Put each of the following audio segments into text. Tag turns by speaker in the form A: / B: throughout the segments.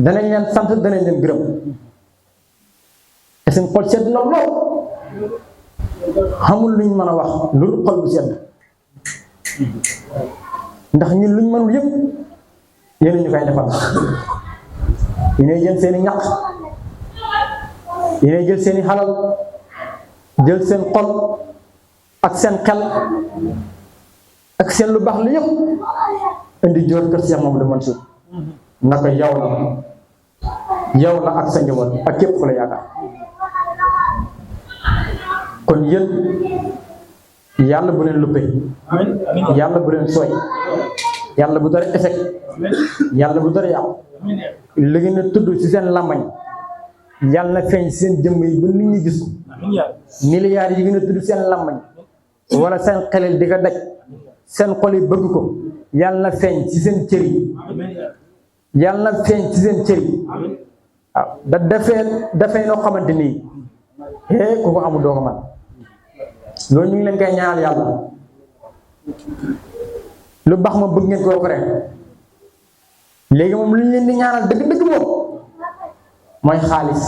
A: danañ leen sant danañ leen gërëm te seen xol sedd na lool xamul luñ mën a wax lu xol bu sedd ndax ñun luñ mënul yëpp yéen ñu koy defal yéen jël seeni ñaq yéen jël seeni xalal jël seen xol ak seen xel ak seen lu baax li yëpp indi joor kër Cheikh Mamadou Mansour naka yow la ak sa njaboot ak képp ku la yaakaar kon yéen yàlla bu leen luppe yàlla bu leen sooy yàlla bu dara échec yàlla bu dara yàqu li ngeen a tudd ci seen làmmañ yàlla na feeñ seen jëmm yi ba nit ñi gis ko milliards yi ngeen a tudd seen làmmañ wala seen xelel di ko daj seen xol yi bëgg ko yàlla na feeñ ci seen cër yi yàlla na feeñ ci seen cër yi waaw dafee noo xamante nii ku ko amul doo ko man loolu ñu ngi leen koy ñaanal yàlla lu baax ma bëgg ngeen koo ko rek léegi moom lu ñu leen di ñaanal dëgg-dëgg moom mooy xaalis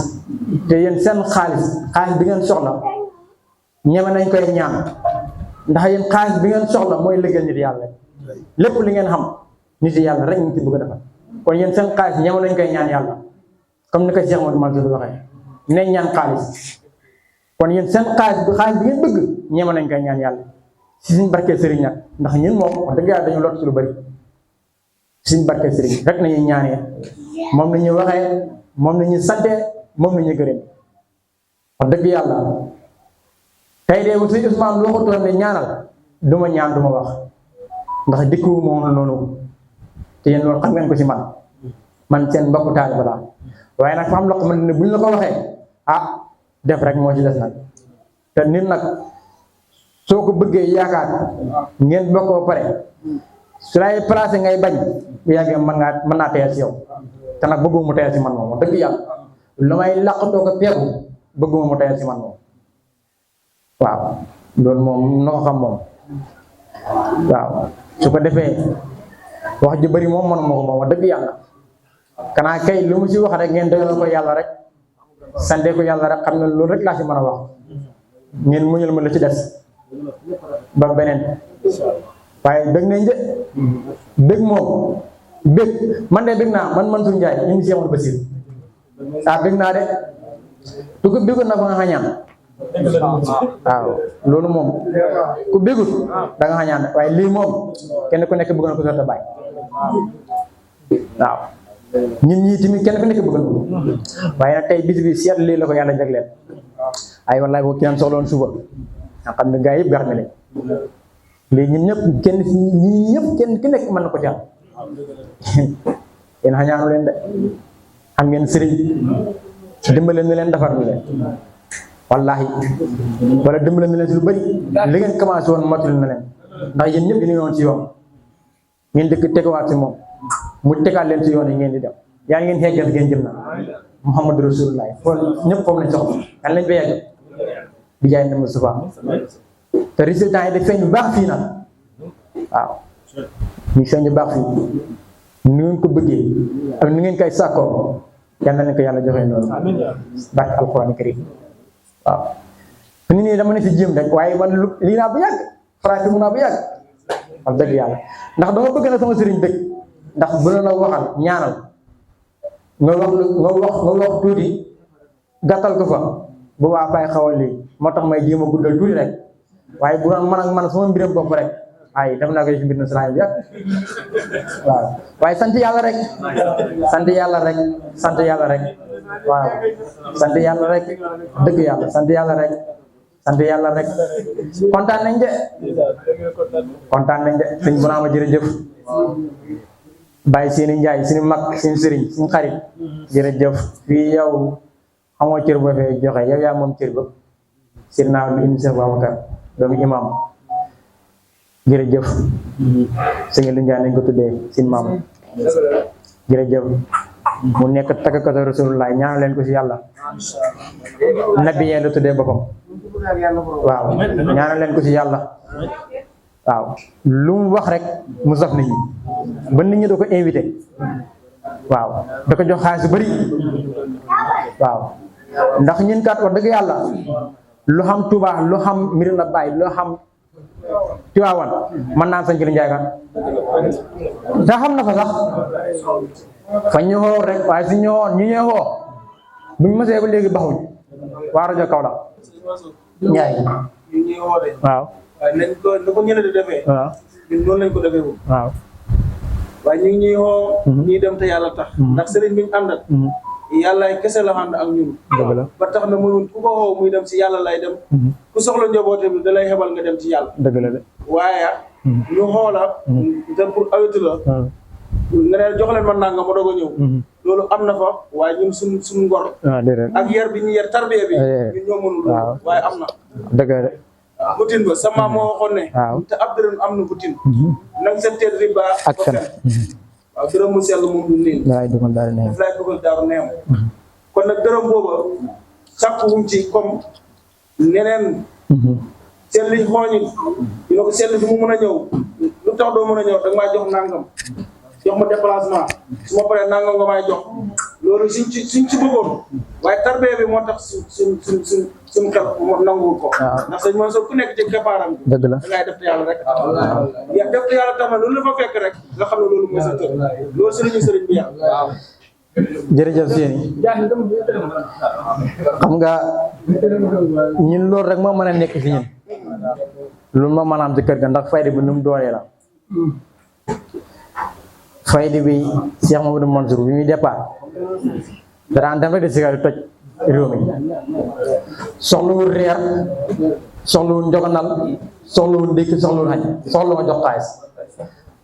A: te yéen seen xaalis bi ngeen soxla ñeme nañ koy ñaan ndax yéen xaalis bi ngeen soxla mooy liggéeyal nit yàlla lépp li ngeen xam nit yàlla rek ñu ci bëgg a defal kon yéen seen xaalis ñeme nañ koy ñaan yàlla comme ni ko Cheikh Mamadou Mansour waxee nañ ñaan xaalis kon yéen seen xaalis bi ngeen bëgg ñeme nañ koy ñaan yàlla si suñ barkee sëriñ nag ndax ñun moom wax dëgg yàlla dañu lot ci lu bari suñ barkee sëriñ rek nañuy ñaanee moom la ñuy waxee moom la ñuy santee moom la ñuy gërëm wax dëgg yàlla tey de bu suñu Ousmane lu waxutoon ne ñaanal du ma ñaan du ma wax ndax dikku moom noonu te yéen loolu xam ngeen ko ci man seen mbokku taalibe la waaye nag fa am loo xamante ne buñ la ko waxee def rek moo ci des nag te nit nag soo ko bëggee yaakaar ngeen bokkoo pare su lay placé ngay bañ bu yàggee mën naa teyal ci yow te nag bëgguma mu teyal ci man moom wax dëgg yàlla lu may làqatoo ko peegu bëgguma mu teyal ci man moom waaw loolu moom na ko xam moom waaw su ko defee wax ju bari moom mënuma ko moom wax dëgg yàlla kanaa kay lu mu ci wax rek ngeen doyloo ko yàlla rek sante ko yàlla rek xam ne loolu rek laa ci mën a wax ngeen muñal ma la ci des ba beneen waaye dëgg nañ de dëgg moom dëgg man de dëgg naa man Mansour Ndiaye ñu ngi Cheikh Bassir dëgg naa de tu ko dëggoon na fa nga xañaan waaw loolu moom ku bëggut da nga xañaan waaye lii moom kenn ku nekk bëgg na ko sotta bàyyi waaw ñun ñii tamit kenn ku nekk bëgg na ko waaye nag tey bis bi seet lii la ko yàlla jagleel ay wallaay boo ki naan soxloon suba nga xam ne gars yëpp gar na leen léegi ñun ñëpp kenn ku nekk mën na ko ci am yéen xañaanu leen de am ngeen sëriñ dimbale na leen defar na leen wallahi wala dimbale na leen si lu bëri li ngeen commencé woon matul na leen ndax yéen ñëpp yéen woon ci yoon ngeen dëkk tegawaat si moom mu tegaat leen ci yoon yi ngeen di dem yaa ngeen xeegal ngeen jëm na Muhammadu Rasulullah foofu ñëpp foofu lañ soxla kan lañ fa yegg bi jaay na Mustafa te résultat yi daf feeñ bu baax fii nag waaw ñu feeñ bu baax fii ni ngeen ko bëggee ak ni ngeen koy sàkkoo yal na leen ko yàlla joxe noonu barke alquran karim waaw nit ñi dama ne si jéem rek waaye man lii naa bu yàgg fraati mu naa bu yàgg wax dëgg yàlla ndax dama bëgg na sama sëriñ dëgg ndax bu la waxal ñaanal nga wax tuuti gàttal ko fa bu baax fay xawal lii moo tax may jéem a guddal tuuti rek waaye bu doon man ak man sama mbiram bopp rek ay def naa ko ci mbir na salaay bi waaw waaye sant yàlla rek sant yàlla rek sant yàlla rek waaw sant yàlla rek dëgg yàlla sant yàlla rek sant yàlla rek kontaan nañ de sëñ bu naa ma jërëjëf bàyyi seeni njaay suñu mag suñu sëriñ suñu xarit jërëjëf fii yow xamoo cër boo fee joxe yow yaa moom cër ba sir naa lu indi Cheikh Babacar doomu imam jërëjëf sëñ lu njaay nañ ko tuddee sin maam jërëjëf mu nekk takkatu Rasulullah ñaanal leen ko ci yàlla nabi yee la tuddee boppam waaw ñaanal leen ko ci yàlla waaw lu mu wax rek mu saf nit ñi ba nit ñi da ko invité waaw da ko jox xaalis bari waaw ndax ñun kat wax dëgg yàlla lu xam Touba lu xam Medina Baye lu xam Tiwaawan mën naa sañ ci Njaay kat da xam na fa sax fa ñu xoo rek waaye si ñëwoon ñu ñëw xoo bu ñu mësee ba léegi baxuñ waa rajo Kaolack Njaay waaw
B: nañ ko ñeneen di defee
A: waaw
B: ñun noonu lañ ko defee wu
A: waaw
B: waaye ñu ngi ñuy xoo ñuy dem te yàlla tax ndax sëriñ bi ñu àndal yàllaay kese la ànd ak ñun ba tax na muy ku ko xoo muy dem si yàlla lay dem ku soxla njaboote bi da lay xebal nga dem ci yàlla
A: dëgg la de
B: waaye ñu xoola te pour awitu la nga ne jox leen man naa nga ma doog a ñëw loolu am na fa waaye ñun suñ ngor ak yar bi ñu yar tarbiya bi ñun ñoo mënul waaye am na
A: dëgg la de
B: butin ba sama moo waxoon ne te ab dërëm am na butin nag sa teet riba
A: ak fen
B: waaw dërëm mu sell moom du niin
A: daf lay dugal
B: daaru neew kon nag dërëm booba sàkkuwuñ ci comme neneen seen liñ xooñit ñu ne ko seen fi mu mën a ñëw lu tax doo mën a ñëw danga maa jox nangam jox ma déplacement su ma paree nangam nga may jox loolu suñ ci bëggoon waaye tarbee bi moo tax suñ xel nanguwul ko ndax sëñ man so ku nekk ci keppaaram bi
A: dëgg la
B: da ngay def te yàlla rek ya def te yàlla tamit loolu la fa fekk rek nga xam ne loolu mooy sa kër loolu sëriñ bi yàlla
A: jërëjëf Séni xam nga ñun loolu rek moo mën a nekk ci ñun loolu moo mën a am ci kër ga ndax fayda bi nu mu dooree la fayda bi Cheikh Mamadou Mansour bi muy départ daraan dem rek de sigaar toj réew mi soxlawul reer soxlawul njogonal soxlawul ndékki soxlawul xañ soxlawul jox xaalis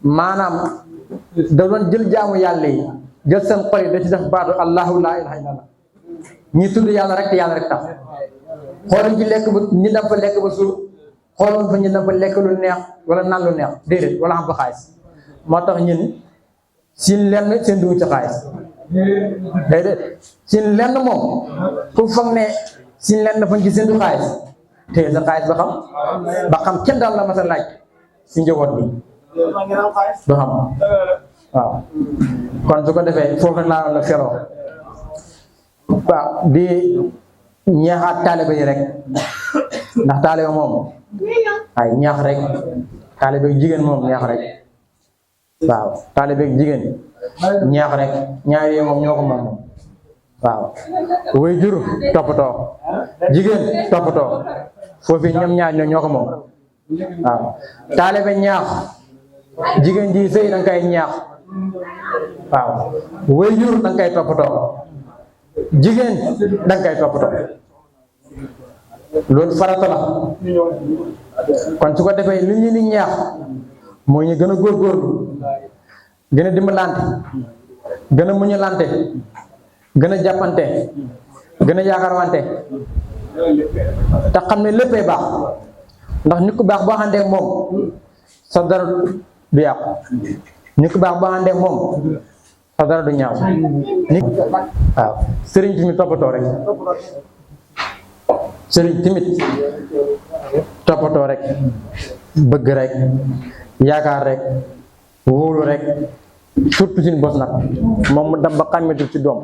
A: maanaam da doon jël jaamu yàlla yi jël seen xol yi da ci def baatu allahu laa ilaha illallah ñi tudd yàlla rek te yàlla rek tax xooluñ ci lekk ba ñi dem fa lekk ba suur xooluñ fa ñi dem fa lekk lu neex wala naan lu neex déedéet wala xam fa xaalis moo tax ñun sin lenn seen dugub ci xaalis déedéet sin lenn moom fu foog ne sin lenn fañ ci seen du xaalis te sa xaalis ba xam kenn daal la ma sa laaj si njaboot bi du xam waaw kon su ko defee foofu rek laa la feroo waaw di ñaaxaat taalibe yi rek ndax taalibe moom ay ñaax rek taalibe jigéen moom ñaax rek waaw taalibe jigéen ñaax rek ñaar yi moom ñoo ko moom waaw way jur toppatoo jigéen toppatoo foofu ñoom ñaar ñoo ko moom waaw taalibe ñaax jigéen ji sëy danga koy ñaax waaw way jur danga koy toppatoo jigéen danga koy toppatoo loolu farata la kon su ko defee li ñu ni ñaax mooy ñu gën a góorgóorlu gën a dimbalante gën a muñalante gën a jàppante gën a yaakaarwante te xam ne léppay baax ndax nit ku baax boo àndee moom sa dara du yàqu nit ku baax boo àndee moom sa dara du ñaaw nit waaw sëriñ tamit toppatoo rek sëriñ tamit toppatoo rek bëgg rek yaakaar rek wóolu rek surtout suñu bos nag moom mu dem ba xàmmeetul ci doom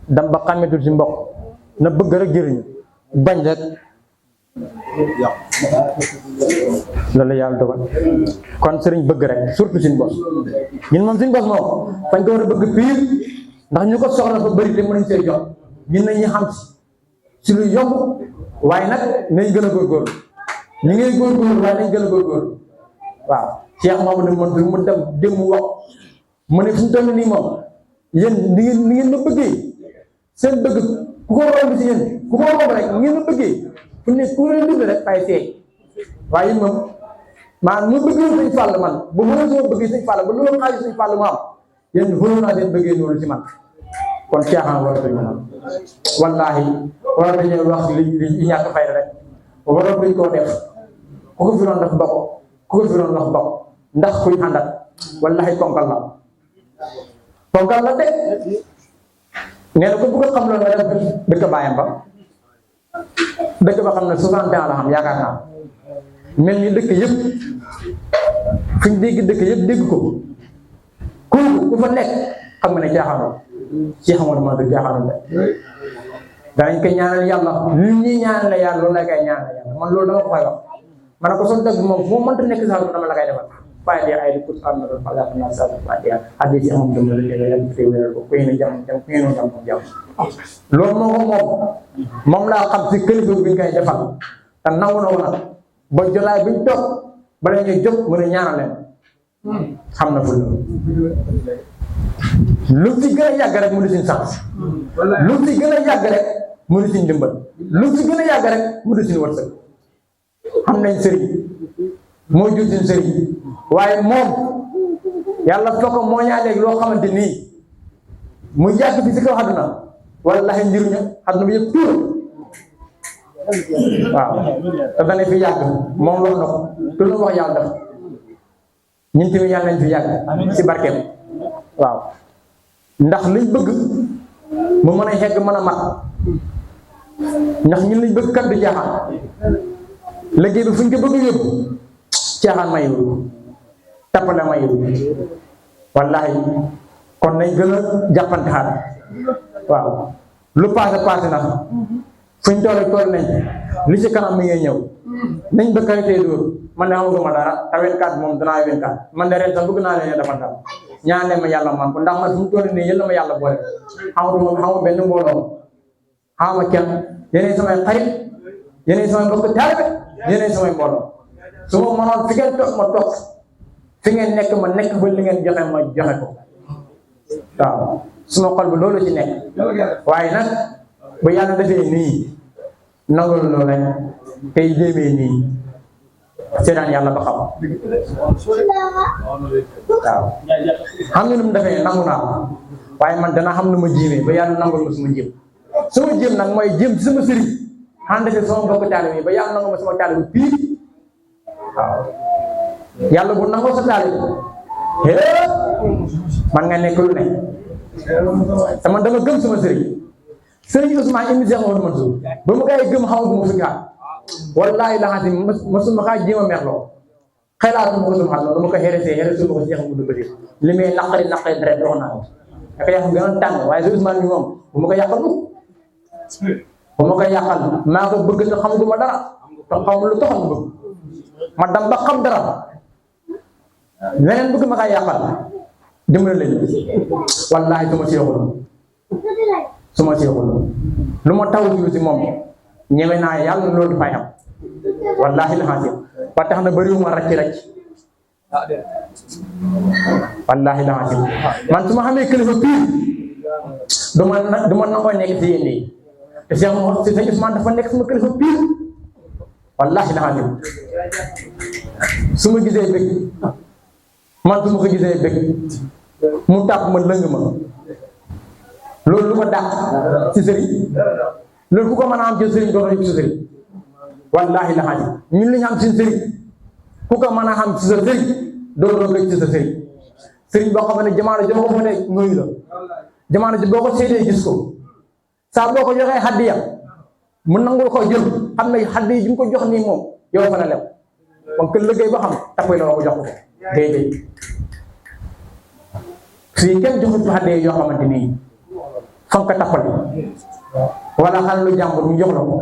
A: dem ba xàmmeetul ci mbokk na bëgg rek jëriñu bañ rek loolu yàlla dogal kon sëriñ bëgg rek surtout suñu bos ñun moom suñu bos moom fañ ko war a bëgg piir ndax ñu ko soxla fa bëri te mënuñ see jox ñun nañ ñu xam si lu yomb waaye nag nañ gën a góorgóorlu ñu ngay góorgóorlu waaye nañ gën a góorgóorlu waaw Cheikh Mamadou Mansour mu dem démb wax mu ne fu mu toll nii moom yéen ni ngeen ma bëggee seen bëgg ku ko romb si yéen ku ko romb rek ni ngeen ma bëggee fu ne ku leen dugg rek ay seey waaye yéen moom maanaam mu bëggee Sëñ Fall man bu mënoon sama bëggee Sëñ Fall ba loolu xaaju Sëñ Fall mu am yéen xooloo naa seen bëggee loolu ci man kon caaxaan waratuñu man wallaahi waratuñu wax li ñàkk fayda rek waratuñ koo def ku ko fi doon def ba ko ku ko fi doon wax ba ko ndax kuy àndat wallaahi ponkal la de nee na ko bëgg a xam loolu nga def dëkk bàyyam ba dëkk ba xam ne 60 ans la xam yaakaar naa mel ni dëkk yëpp fuñ dégg dëkk yëpp dégg ko kooku ku fa nekk xam nga ne caaxaanoo ci xamoon ma du caaxaanoo danañ ko ñaanal yàlla lu ñuy ñaanal yàlla loolu la koy ñaanal yàlla man loolu dama ko koy wax ma ne ko son dëgg moom fu ma mënta nekk sax dama la koy defal Fatiha ay di kut am na doon fala na sa Fatiha hadis yi amam dama la jëlee yàlla fi wéral ko kuy na jàmm jàmm kuy na jàmm jàmm loolu moo ko moom laa xam si kilifa bi ñu koy defal te nangu na woon ba jolaay biñ toog bala ñuy jóg mën a ñaanal leen xam na fu lu ci gën a yàgg rek mu di suñ sens lu ci gën a yàgg rek mu di suñ dimbal lu ci gën a yàgg rek mu di suñ wërsëg xam nañ sëriñ moo jur suñ sëriñ waaye moom yàlla foo ko moo ñaaleeg loo xamante nii mu yàgg fi si kaw àdduna wallahi njëriñu àdduna bi yëpp tuur waaw te dana fi yàgg moom loolu na ko te lu wax yàlla def ñun tamit yàlla nañ fi yàgg si barkeem waaw ndax liñ bëgg mu mën a xegg mën a mat ndax ñun liñ bëgg kat du caaxaan liggéey bi fuñ ko bëgg yóbbu caaxaan mayu tappale mayu wallahi kon nañ gën a jàppante xaar waaw lu passé na fuñ toll nañ li ci kanam mi ngay ñëw nañ ba kay tey dóor man de amaguma dara te 24 moom danaa 24 man de ren sax bëgg naa leen defal dara ñaan leen ma yàlla man ko ndax man fu mu toll nii yéen la ma yàlla boole xamuma benn mbooloo xamuma kenn yéenay samay xarit yéenay samay mbokk taalibe yéenay samay mbooloo su ma mënoon fi ngeen toog ma toog fi ngeen nekk ma nekk ba li ngeen joxe ma joxe ko waaw suma xol bi loolu ci nekk waaye nag bu yàlla defee nii nangul loolu rek tey jéemee nii seetaan yàlla ba xam waaw xam nga nu mu defee nangu naa waaye man dana xam nu ma jéemee ba yàlla nangul ma suma jéem suma jéem nag mooy jéem ci sama sëriñ ànd ak sama mbokk taalibe ba yàlla nangul ma sama taalibe piir waaw yàlla bu nangoo sa taalibe man nga nekk lu ne te man dama gëm sama sëriñ sëriñ Ousmane indi Cheikh Mouhamadou Mansour ba mu koy gëm xamaguma fi gaal wallaahi la xaati masuma xaa jéem a merloo xelaatu ma ko suma xam dama ko xeresee ma ko Cheikh Mouhamadou Bachir li muy naqari deret wax naa ko daka yàq gën a tàng waaye si Ousmane bi moom bu ma ko yàqal bu ma ko yàqal maa ko bëgg te xamaguma dara te xamul lu taxal mu bëgg ma dam ba xam dara leneen bëgg ma koy yàqal dimbali leen wallaahi su ma seexul lu ma taw si moom ñeme naa yàlla loolu dafay am wallaahi la xaasi ba tax na bëriwuma racc wallaahi la xaasi man su ma xamee kilifa piir du ma nangoo nekk si yéen yi te Cheikh Ousmane dafa nekk sama kilifa piir wallaahi la xaasi su ma gisee bëgg man su ma ko gisee bëgg mu tàpp ma lëng ma loolu lu ko dàq ci sëriñ loolu ku ko mën a am ci sëriñ doo ko ci sëriñ wallaahi la xaji ñun li ñu am ci sëriñ ku ko mën a am ci sa sëriñ doo ko ci sa sëriñ sëriñ boo xam ne jamono ji boo ko mënee nuyu la jamono ji boo ko seetee gis ko saa boo ko joxee xaddiya mu nangul ko jël xam ne xaddiya ji mu ko jox nii moom yow fa na lew kon que liggéey ba xam taxaw la ko jox ko déedéet fii kenn joxut fi xaddiya yoo xamante nii fa nga ko taxal wala xal lu jàmbur mu jox la ko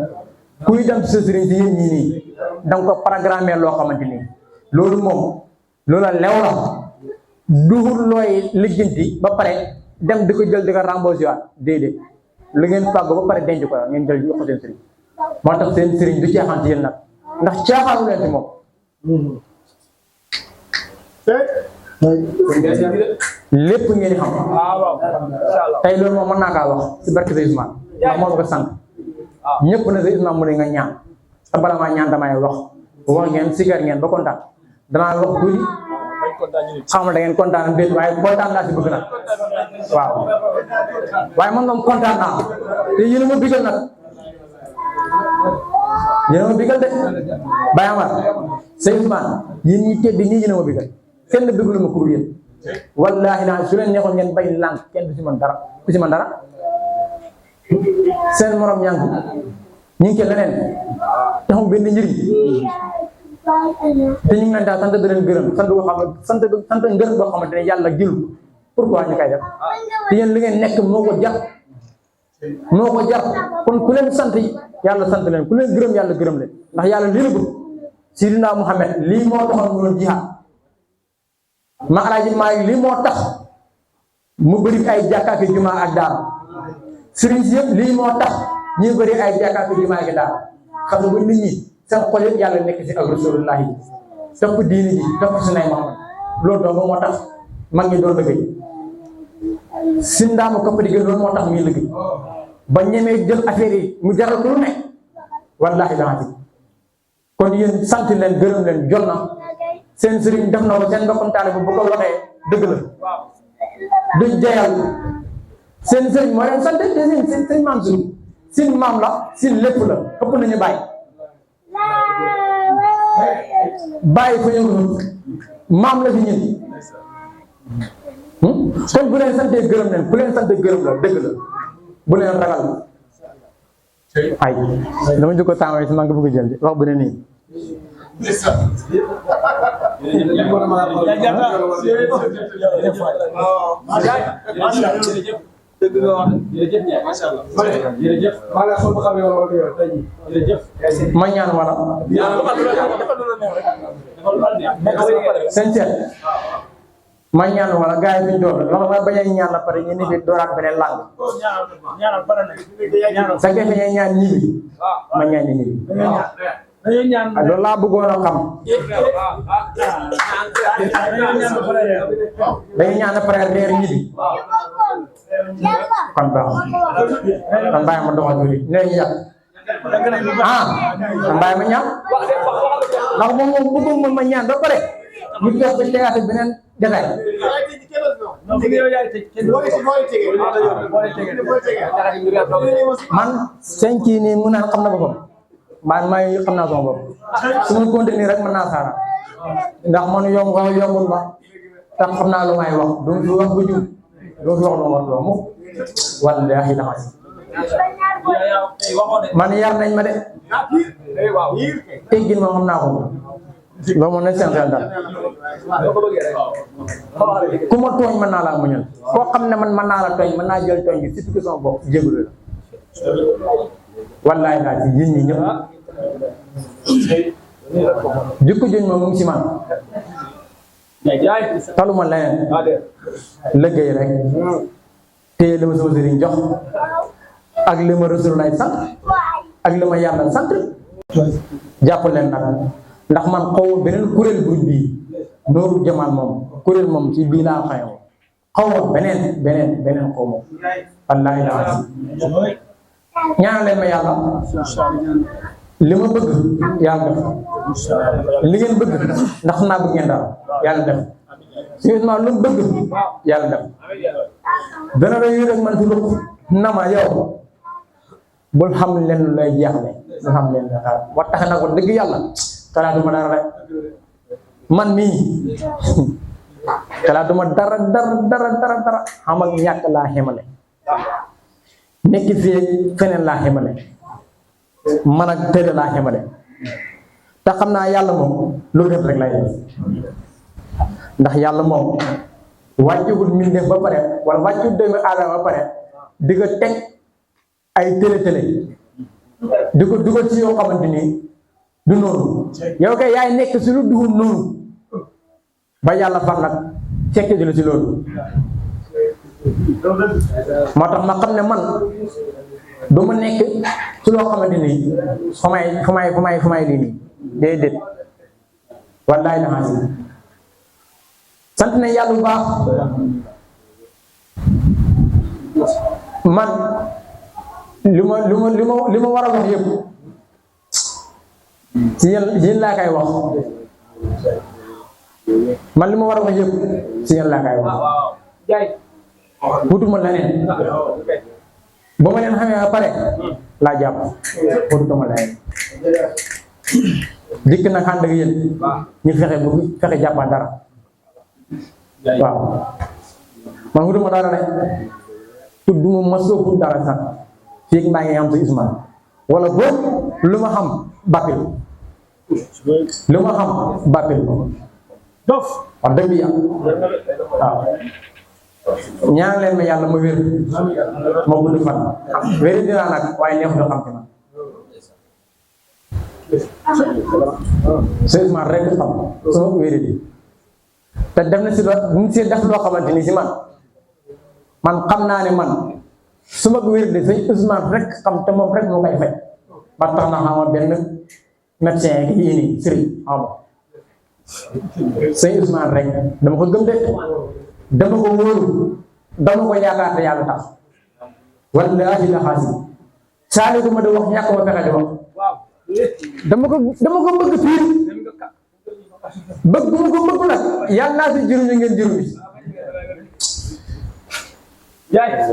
A: kuy dem ci sa sëriñ si yéen ñii nii da nga ko programmé loo xamante nii loolu moom loola lew la duhul looy lijjanti ba pare dem di ko jël di ko remboursé waat déedéet lu ngeen fàgg ba pare denc ko la ngeen jël jox ko seen sëriñ moo tax seen sëriñ du caaxaan ci yéen nag ndax caaxaanu leen ci moom lépp ngeen di xam tey loolu moom mën naa kaa wax si barke Sëñ Ousmane ndax moo ma ko sant ñëpp na Sëñ Ousmane mu ne nga ñaan te bala maa ñaan damay wax ngeen sigar ngeen ba kontaan danaa wax tuuti xam da ngeen kontaan mbét waaye kontaan naa si bëgg nag waaw waaye man moom kontaan naa te yéen a ma bigal nag yéen a ma bigal de Baye Amar Sëñ Ousmane yéen ñi tedd ñii yéen a ma bigal kenn bëggul ma kur yéen wallaahi naa su leen neexoon ngeen bay lànk kenn du si man dara ku si man dara seen morom ñànk ñu ngi ci leneen taxaw benn njëriñ te ñu ngi leen daal sant di leen gërëm sant boo xam ne sant ngërëm boo xamante ne yàlla jël pourquoi ñu koy def te yéen li ngeen nekk moo ko jar kon ku leen sant yàlla sant leen ku leen gërëm yàlla gërëm leen ndax yàlla lii la bëgg Sidina Muhammad lii moo taxoon mu doon jihaad ma Alaaji Maalik lii moo tax mu bëri ay jàkka ak jumaa ak daara sëriñ si yëpp lii moo tax ñu bëri ay jàkka ak jumaa ak daara xam nga ba nit ñi seen xol yëpp yàlla nekk si ak Rasulullah yi topp diini ji topp Sidina Muhammad loolu dong moo tax mag ñi doon liggéey si ndaama kopp di loolu moo tax muy liggéey ba ñemee jël affaire yi mu jaral ko lu ne wallaahi dama ci kon yéen sant leen gërëm leen jot na seen sëriñ def na ko seen mbokkum taalibe bu ko waxee dëgg la duñ jeyal seen sëriñ moo leen sant te seen maam suñu seen maam la seen lépp la ëpp nañu bàyyi fa ñu maam la fi ñun kon bu leen santee gërëm leen ku leen santee gërëm la dëgg la bu leen ragal ay dama jóg ko tàmbali si maa ngi bëgg jël wax bu ne nii
B: dëgg nga wax jërëjëf maanaam xool bu xam ne wala yow tey jërëjëf
A: ma ñaan wala seen ceeb ma ñaan wala gars yi fi ñu doon loolu ma bañ a ñaan la pare ñu ni fi dooraat beneen lang sa ke fi ñaan ñibi ma ñaan ñibi loolu laa bëggoon a xam dañu ñaan pare reer ñibi kon baax kon bàyyi ma doxal tuuti nee ñu yàq kon bàyyi ma ñaan ndax moom bëgguma ma ñaan ba pare ñu toog ba tegaat beneen détail man seen kii nii mun naa xam na boppam man maa ngi xam naa sama bopp su ma continuer rek mën naa saara ndax man yombul ma tax xam naa lu may wax du wax bu jub doo fi wax lu ma wax mu wallaahi dafa man yar nañ ma de teggin ma xam naa ko loolu moom nañ seen xel daal ku ma tooñ mën naa laa muñal koo xam ne man mën naa la tooñ mën naa jël tooñ bi surtout que sama bopp jégalu la wallaahi laa ci yéen ñi ñëpp jikko jooju moom mu ngi ci man taluma leneen liggéey rek téye li ma sama sëriñ jox ak li ma Rasulullah sant ak li ma yàlla sant jàpp leen nag ndax man xaw beneen kuréel bu bii Nooru Jamal moom kuréel moom ci bii laa xaw ma beneen xaw ma wallaahi laa ñaanal leen ma yàlla li ma bëgg yàlla def li ngeen bëgg ndax naa bëgg ngeen daal yàlla def sérieusement lu mu bëgg yàlla def dana la yu rek man ci lu nama yow bul xam leen lu lay jeexle bul xam leen wa tax na ko dëgg yàlla xalaatuma dara rek man mii xalaatuma dara xam ak ñàkk laa xemale nekk fii feneen laa xemale man ak tëdd laa xemale te xam naa yàlla moom lu def rek lay def ndax yàlla moom wàccuwul mbindeef ba pare wala wàccuwul doomu aadama ba pare di ko teg ay télé di ko dugal ci yoo xamante ni du noonu yow kay yaay nekk si lu dugul noonu ba yàlla far nag fekk di la ci loolu moo tax ma xam ne man du ma nekk ci loo xamante ni fu may lii nii déedéet wallaay na xaasi sant na yàlla bu baax man li ma war a wax yëpp ci yéen laa koy wax man li ma war a wax yëpp ci yéen laa koy wax wutuma leneen ba ma leen xamee ba pare laa jàpp wutuma leneen dikk nag ànd ak yéen ñu fexe jàppaa dara waaw man wutuma dara rek tudduma masoo dara sax fii maa ngi am sa Ousmane wala boobu lu ma xam Bakel lu ma xam bàppil ko
B: dof
A: wax dëgg yàlla waaw ñaan leen ma yàlla ma wér ma gudd fan wér dinaa nag waaye neexu na xam ci man sérieusement rek xam sama wér di te def na si mu si def loo xamante ni si man xam naa ne man su ma wér de sëñ Ousmane rek xam te moom rek moo koy faj ba tax na xama benn médecin yi nii sëriñ xam sëñ Ousmane rek dama ko gëm de dama ko wóolu dama ko yaakaar te yàlla tax wallaahi la xaasi saali ko ma da wax ñàkk ma fexe di wax dama ko bëgg fiir bëgg mu ko bëgg nag yàlla naa si jëruñu ngeen jëru bi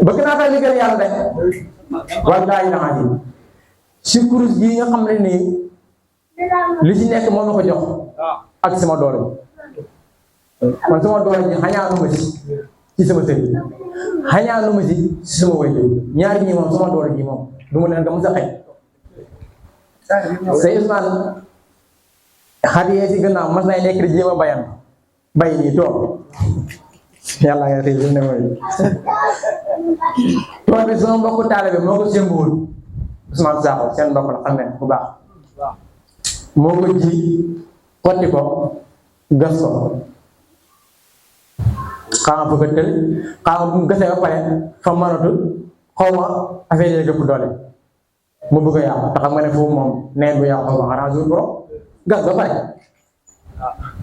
A: bëgg naa fay liggéey yàlla de wallaahi la xaasi si kurus gii nga xam ne nii li ci nekk moom la ko jox ak sama doole man sama doole ji xañaanu ma si ci sama sëriñ xañaanu ma si sama wayjur ñaari ñi moom sama doole ji moom du ma leen nga mos a xëy Sëñ Ousmane xar yee si gannaaw mas nay nekk di jéem a bayan bay nii toog yàlla nga xëy ne mooy tool bi sama mbokku taalibe moo ko sëmbuwul Ousmane Sakho seen mbokk la xam ne bu baax moo ko ji xotti ko gas ko xaama bëgg a tël xaama bu mu gasee ba pare fa mënatul xaw ma affaire yi gëpp doole mu bëgg a yàqu te xam nga ne foofu moom neen bu yàqu ba xanaa jour borom gas ba pare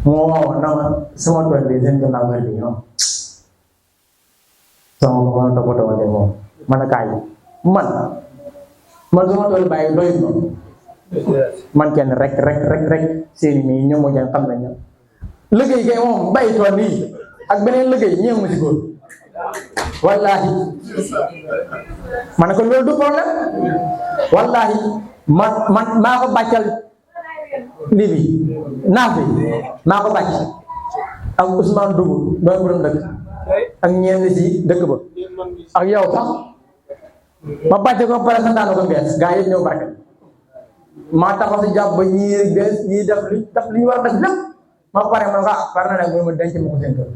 A: moo waaw na ma sama tool bi seen gannaaw nga bi ñoom sama ko mën a toppatoo de moom man a kaay man sama tool bàyyi doyut ma man kenn rek seeni mi ñoom moo jàng xam nañ ña liggéey kay moom bàyyi tool nii ak beneen liggéey ñëw ma si góor wallaahi ma ne ko loolu du problème wallaahi man maa ko bàccal lii bi naaf bi maa ko bàcc ak Ousmane Dougou doon borom dëkk ak ñenn si dëkk ba ak yow sax ma bàcce ko pare santaane ko bees gaa yi ñëw barke maa taxaw si jàpp ba ñii bees ñii def li ñu war a def lépp ma pare man ko pare na nag ma denc ma ko seen kër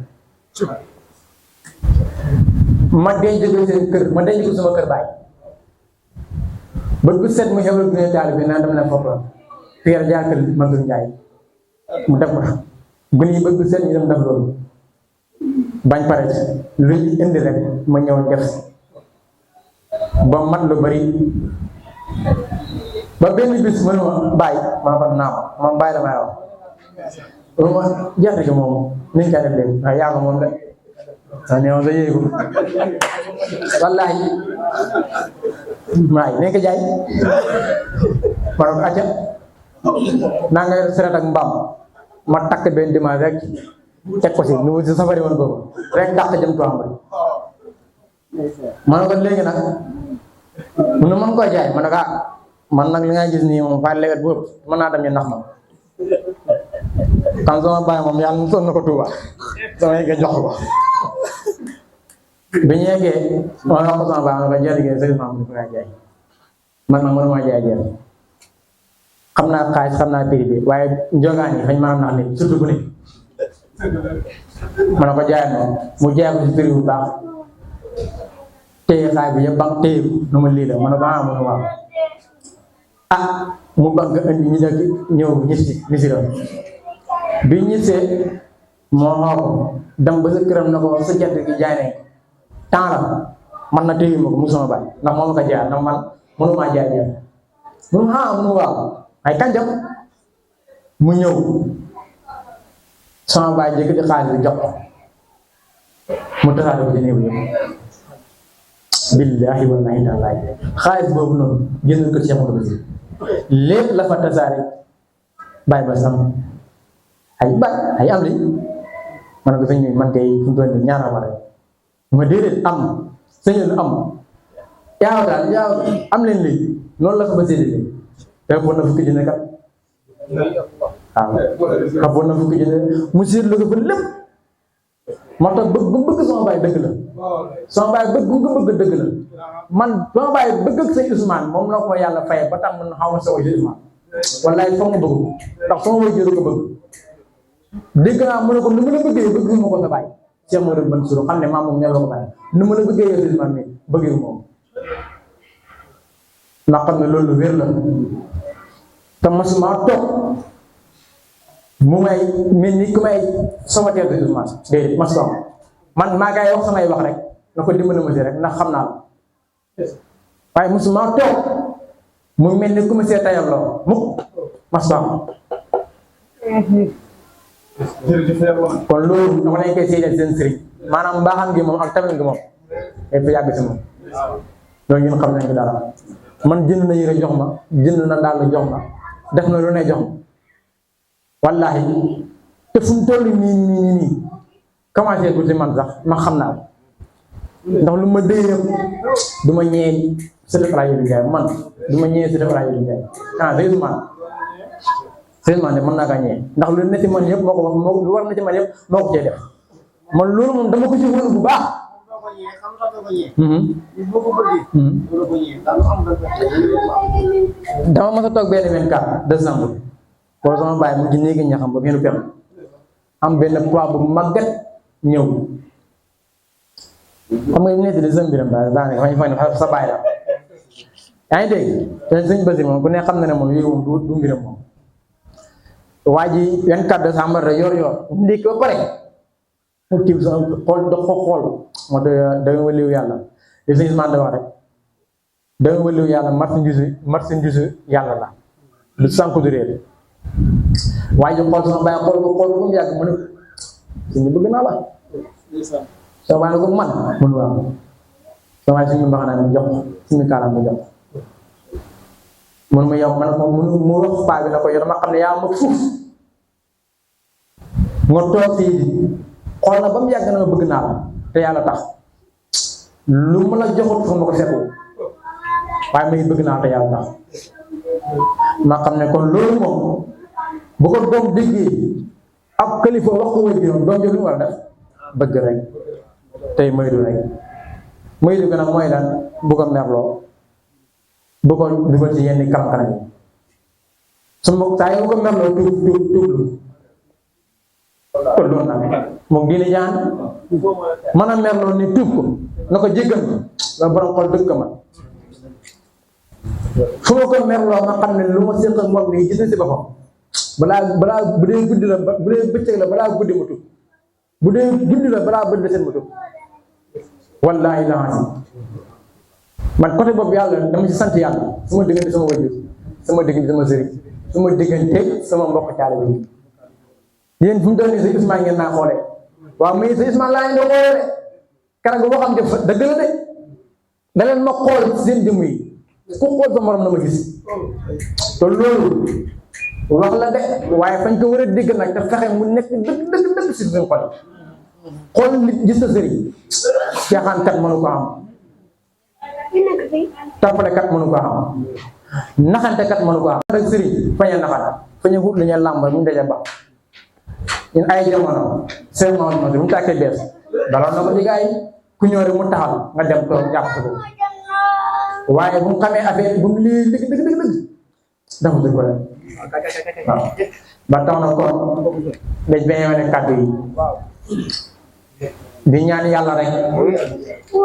A: ma denc ko seen kër ma denc ko sama kër baay bët bu set mu xewal bu ne taal bi naan dem na foofu la Pierre jaar kër Mansour Ndiaye mu def ko gën yi bët bu set ñu dem def loolu bañ pare lu ñu indi rek ma ñëw def ba mat lu bari ba benn bis ma ne ma bàyyi ma ko naam ma bàyyi la may wax ma gerte gi moom niñ koy def léegi waaye yaa ko moom de sa neew sa yéegu wallaahi waay nañ ko jaay ma ne ko acca naa nga yor seret ak mbaam ma takk benn dimanche rek teg ko si nu si safari woon boobu rek dàq jëm Touba ma ne ko léegi nag nu mën koo jaay ma ne ko man nag li nga gis nii moom fay lewet boobu mën naa dem ñu nax ma kan sama bàyyi moom yàlla mu sonn na ko Touba sama yeggee jox ko bi ñu yeggee ma wax ko sama bàyyi ma ne ko jërëjëf sëriñ ma ko jaay man nag mënuma jaay jël xam naa xaalis xam naa prix bi waaye njogaan yi fañ mën a nax nit surtout bu ne ma ne ko jaay noonu mu jaay ko si prix bu baax téye xaalis bi yëpp ba téye nu ma lii la ma ne ko mu ne waaw mu bëgg indi ñu nekk ñëw ñisi la bi ñisee moo xoo ko dem ba sa këram na ko sa gerte gi jaay nañ temps la man na téye ma ko mu sama baay ndax moo ma ko jaay ndax man mënumaa jaay jaay mënu waaw ay kanjam mu ñëw sama baay jëkk di xaalis bi jox ko mu tasaare ko ci néew yëpp billaahi wallaahi taalaa xaalis boobu noonu jëndal ko Cheikh Modou Basir lépp la fa tasaare bàyyi ba sam ay am li man ko sëñ bi man kay fu mu toll nii ñaara ma rek ma déedéet am sëñal am yaaw daal yaaw am leen léegi noonu la ko ba séddale te bon na fukki junne kat waaw bon na fukki junne mu séddale ko fa lépp moo tax bëgg sama baay dëgg la sama baay bëgg dëgg la man sama baay bëgg ak sëñ Ousmane moom la ko yàlla faye ba tax man xaw ma sa Ousmane wallaay foog nga bëgg ndax sama waajur ko bëgg dégg naa mu ne ko nu ma la bëggee bëgg ma ko sa baay Cheikh Modou Mansour xam ne maa moom ñoo ko baay nu ma la bëggee yow si man mi bëggee moom ndax xam ne loolu wér la te masuma toog mu may mel ni ku may somatee de Ousmane déedéet masuma man maa ngay wax samay wax rek na ko dimbali ma si rek ndax xam naa la waaye masuma toog mu mel ni ku ma see tayal loo mukk masuma kon loolu dama leen koy seedeel seen sëriñ maanaam mbaaxam gi moom ak tamit gi moom day fa yàgg si moom loolu ñun xam nañ ko dara man jënd na yére jox ma jënd na daal jox ma def na lu ne jox ma wallaahi te fu mu toll nii commencé ko ci man sax ma xam naa ko ndax lu ma dee yëpp du ma ñëwee Sëriñ Alaaji Njaay man du ma ñëwee Sëriñ Alaaji Njaay ah sérieusement de mën naa kaa ñëwee ndax lu ne ci man yëpp moo ko wax lu war na ci man yëpp moo ko cee def man loolu moom dama ko ci wóolu bu baax. dama mës a toog benn 24 décembre boobu sama baay mu ngi néegi ñaxam ba benn pem am benn poids bu màggat ñëw xam nga nekk di sën biram daanaka fañ fa sa baay la yaa ngi dégg te sëñ Basi moom ku ne xam na ne moom yooyu moom du mbiram moom waa ji 24 décembre da yor ndékki ba pare mu tiim sa xool da ko xool moo da nga wëliw yàlla li sëñ Ousmane da wax rek da nga wëliw yàlla marchandise yàlla la du sànku du réer waa ji xool sama baay xool ko mu yàgg mu ne suñu bëgg naa la sama baay ne ko man mun waaw sama baay suñu mbax naa mu jox suñu kaalaam mu jox mun ma yow man mu wax paa bi na ko yow dama xam ne yaa ma fuuf nga toog fii xool na ba mu yàgg na nga bëgg naa la te yàlla tax lu mu la joxut fa ma ko seetlu waaye may bëgg naa te yàlla tax ma xam ne kon loolu moom bu ko doom déggee ab kilifa wax ko wéy bi doom jooju lu mu war a def bëgg rek tey moytu rek moytu gën a mooy lan bu ko merloo bu ko dugal ci yenn kanam yi su ma saa yoo ko merloo tuub kon loolu nag moom diine jaan mën a merloo ni tuub ko na ko jéggal ko la borom xol dëkk ma fu ma ko merloo ma xam ne lu ma séq ak moom nii gis na si boppam balaa bu dee guddi la bu dee bëccëg la balaa guddi mu tuub bu dee guddi la balaa bët seen mu tuub wallaahi la man côté boobu yàlla dama ci sant yàlla sama diggante sama wajur sama diggante sama sëriñ sama diggante sama mbokk caale bi yéen fu mu doon nii sa Ousmane ngeen naa xoolee waaw mais sa Ousmane laa leen di xoolee de keroog boo xam ne dëgg la de da leen ma xool seen jëmm yi ku xool sa morom na ma gis te loolu wax la de waaye fañ ko war a dégg nag te fexe mu nekk dëgg si suñu xol xool nit gis sa sëriñ caaxaankat mënu ko am tappalekat mënu ko am naxantekat mënu ko am rek sëriñ fañ a naxal fañ a wut lu ñu làmb mu daje ba ñun ay jamono seen moom mu tàkkee bees daloon na ko ci gaay ku ñëw rek mu taxal nga dem toog jàpp ko waaye bu mu xamee affaire bu mu lii dëgg dafa dëgg ko rek waaw ba tax na kon dañ bañee ne kàddu yi di ñaan yàlla rek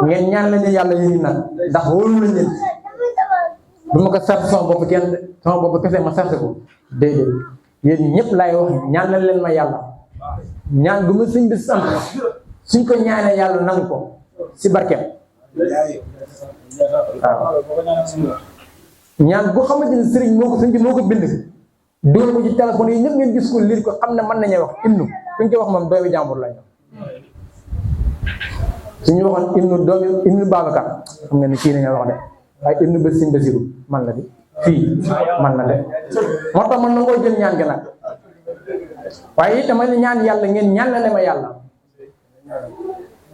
A: ngeen ñaan lañu yàlla yéen nag ndax wóolu nañ leen du ma ko sart sama bopp kenn sama bopp kese ma sart ko déedéet yéen ñëpp laay wax ñaan lañ leen ma yàlla ñaan gu ma sëñ bi sant suñ ko ñaanee yàlla nangu ko si barkeem waaw ñaan bu xamante ni sëriñ moo ko sëñ bi moo ko bind dugal ko ci téléphone yi ñëpp ngeen gis ko liir ko xam ne mën nañuy wax ibnu suñ ko wax moom doomi jàmbur lañ suñu waxoon ibnu Babacar xam nga ni kii nañu wax de waaye ibnu ba sëñ Basiru man la di fii man la de moo tax man nangoo jël ñaan gi nag waaye it dama ñaan yàlla ngeen ñaanale ma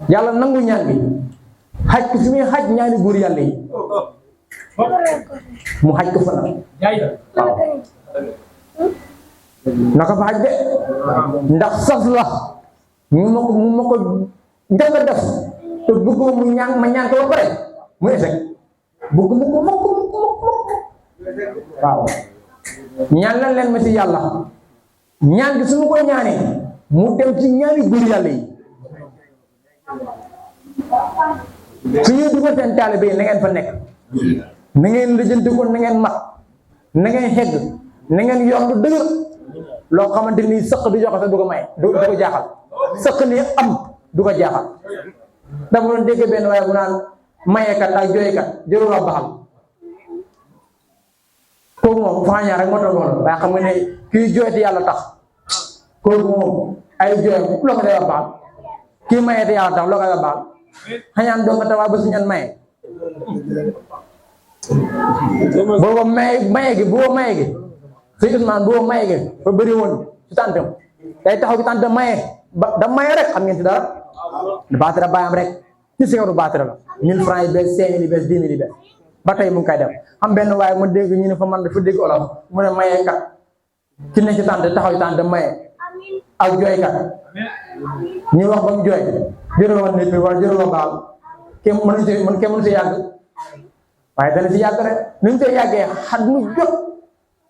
A: yàlla nangu ñaan gi xaj ko fi muy xaj ñaani góor yàlla yi mu xaj ko fa nag waaw naka fa xaj de ndax sas la mu ma ko njëkk a def te bëggoo mu ñaan ma ñaan ko ba pare mu échec bëgg mu ko mokk waaw ñaanal leen ma ci yàlla ñaan gi su ma koy ñaanee mu dem ci ñaari góor yàlla yi su ñuy dugal seen taalibe yi na ngeen fa nekk na ngeen lijjanti ko na ngeen mat na ngeen xegg na ngeen yor lu dëgër loo xamante ni sëq du joxe sax du ko may du ko jaaxal sëq ni am du ko jaaxal dafa doon dégg benn waaye bu naan mayekat ak jooykat jërul la baxal kooku moom faañaa rek moo tax loolu waaye xam nga ne kii jooyte yàlla tax kooku moom ay jooyam loo ko dee wax baxal kii mayete yàlla tax loo ko dee baxal xañaan doo nga tawaa ba su ñan maye booba maye gi si Ousmane booba maye gi fa bëri woon ci tàntam day taxaw ci tàntam maye da maye rek xam ngeen ci dara da baatara bàyyam rek ci si kaw du baatara la 1000 francs yi bees 5000 yi bees 10 000 yi bees ba tey mu ngi koy def xam benn waaye mu dégg ñu ne fa man dafa dégg olof mu ne maye kat ci ne ci tànt taxaw ci tànt maye ak jooy kat ñu wax ba mu jooy jërëloo nit bi wala jërëloo baal kenn mënu si yàgg waaye dana si yàgg rek ni mu see yàggee xat mu jot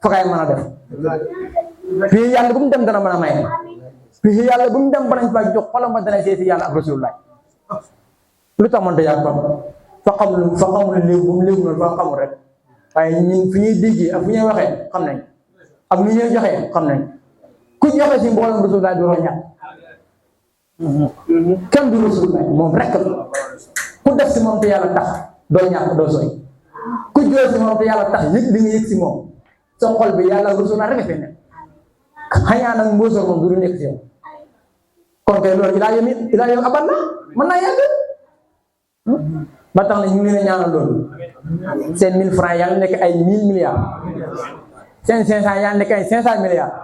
A: fa kay mën a def fii yàlla bu mu dem dana mën a maye fii yàlla bu mu dem ba nañ fa jox xolam ba dana see si yàlla ak rasulullah lu tax mënta yàgg fa xamul léegi bu mu léegi noonu fa xamul rek waaye ñun fi ñuy déggee ak fi ñuy waxee xam nañ ak ni ñuy joxee xam nañ ku joxe si mboolem rasulullah du ñàkk kenn du rasulullah moom rek ku def si moom te yàlla tax doo ñàkk doo sooy ku jooy si moom te yàlla tax yëg li nga yëg si moom sa xol bi yàlla rasulullah rek fi nekk xañaa nag mbóosoo moom du nekk si yow kon kay loolu ilaa yom aban na mën naa yàgg ba tax na ñu ngi leen a ñaanal loolu seen 1000 francs yàlla nekk ay 1000 milliards seen 500 yàlla nekk ay 500 milliards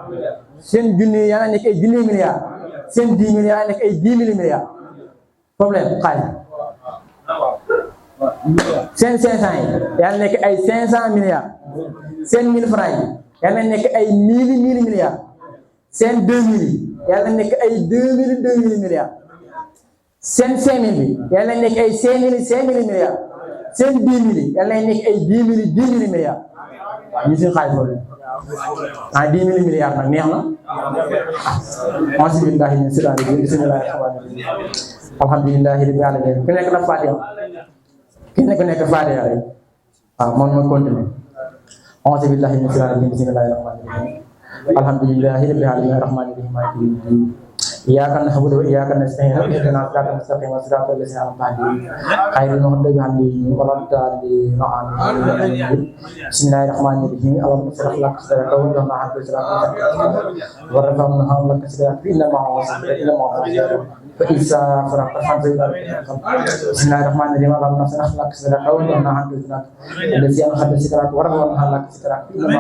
A: seen junni yàlla nekk ay junni milliards seen 10 000 yàlla nekk ay 10 000 milliards problème xaalis seen 500 yi yàlla nekk ay 500 milliards seen 1000 francs yi yàlla nekk ay 1000 milliards seen 2000 yi yàlla nekk ay 2000 milliards seen 5000 bi yàlla nekk ay 5000 milliards seen 10 000 yi yàlla nekk ay 10 000 milliards ñu si xaalis boobu 10 000 milliards nag neex na auzu billahi min shaytaani rajiim bismillahi rahmaani rahiim alhamdulillahi rabbil alamin ku nekk na Fatiha ku nekk Fatiha rek waaw man ma continuer auzu billahi min shaytaani rajiim bismillahi rahmaani rahiim alhamdulillahi rabbil alamin arrahmaani rahiim maaliki yawmi ddiin iyyaka na'budu wa iyyaka nasta'iin ihdinas siraatal mustaqiim siraatal laziina an'amta alayhim ghayril maghduubi alayhim wa lad-daalliin amiin bismillahir rahmaanir rahiim allahumma shrah laka sadraka wa wadda'na 'anka wizraka wa rafa'na laka zikraka inna ma'a usri fa izaa faragta fansab bismillahir rahmaanir rahiim allahumma shrah laka sadraka wa wadda'na 'anka wizraka allazii anqadha zikraka wa rafa'na laka zikraka inna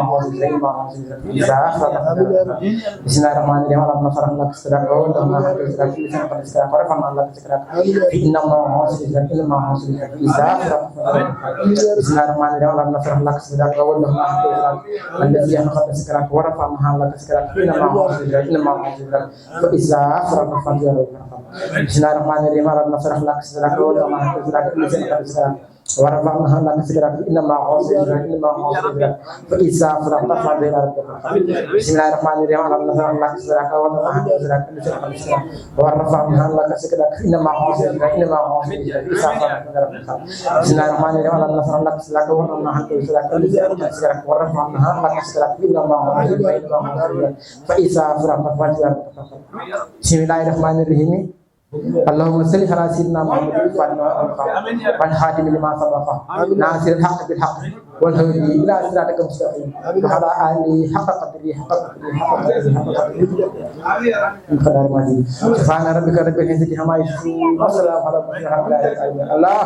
A: ma'a usri fa izaa faragta bismillahir rahmaanir rahiim allahumma shrah laka sadraka wa wadda'na 'anka wizraka wa rafa'na laka zikraka inna ma'a usri fa izaa faragta bismillahir rahmaanir rahiim allahumma shrah laka sadraka wa wadda'na 'anka wizraka allazii anqadha zikraka wa rafa'na laka zikraka inna ma'a usri fa izaa faragta fansab bismillahirrahmanirrahim allahumma shrah laka sadraka wa wadda'na 'anka wizraka allazii anqadha zikraka wa rafa'na laka zikraka inna ma'a usri fa izaa faragta fansab bismillahirrahmanirrahim allahumma shrah laka sadraka wa wadda'na 'anka wizraka allazii anqadha zikraka wa rafa'na laka zikraka inna ma'a usri fa izaa faragta bismillahirrahmanirrahim allahumma shrah laka sadraka wa wadda'na 'anka wizraka allazii anqadha zikraka wa rafa'na laka zikraka inna ma'a usri fa izaa faragta fansab bismillahirrahmanirrahim اللهم صل على سيدنا محمد وعلى خاتم لما سبق ناصر الحق بالحق والهدي الى صراطك المستقيم وعلى اله حق قدره سبحان ربك رب العزه عما يصفون وسلام على المرسلين الحمد لله الله